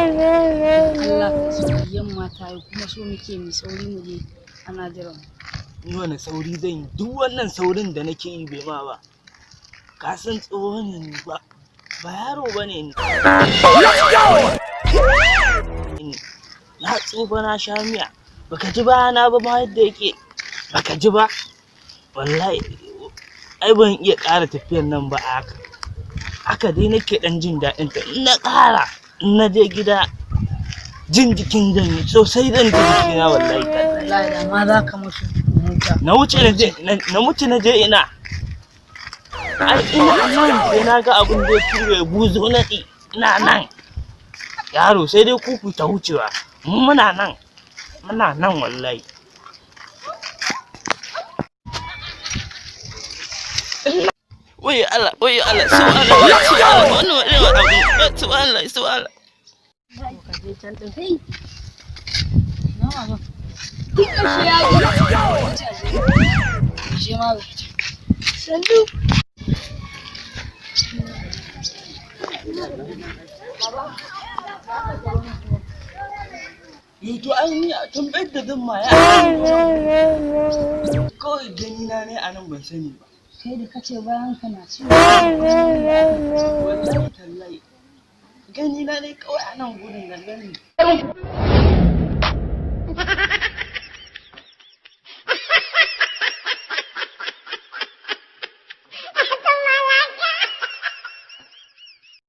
Allah ka sauri, yamma ta yi kuma so muke mu sauri mu je ana jiran mu. Ni wani sauri zan yi? Duk wannan saurin da nake yi bai ma ba. Ka san tsohon ne ba, ba yaro ba ne ni. Na tsufa na sha miya. Baka ji ba na ba ma yadda yake. Baka ji ba. Wallahi ai ban iya ƙara tafiyan nan ba a haka. Haka dai nake ɗan jin daɗin ta. In na ƙara, in na je gida jin jikin zan yi sosai, zan ji jikina wallahi tallahi. Wallahi da ma za ka musu mota. Na wuce na je na mutu na je ina. Ai ina nan sai na ga abin da ya ture buzo naɗi, ina nan. Yaro, sai dai ku ta wucewa. Mu muna nan. Muna nan wallahi. Wai Allah, wai Allah, subhanallah, subhanallah, wannan wani abu, subhanallah, subhanallah. Ka je can ɗin. Kai. Na baba. Duk yaushe ya zo. Shi ma ga can. Sannu. Yo, to an yi a tambayar da zan ma ya. Kawai gani na ne a nan ban sani ba. Kai da kace bayan ka na ciwo. Wallahi tallahi. Gani na ne kawai a nan gurin nan gani.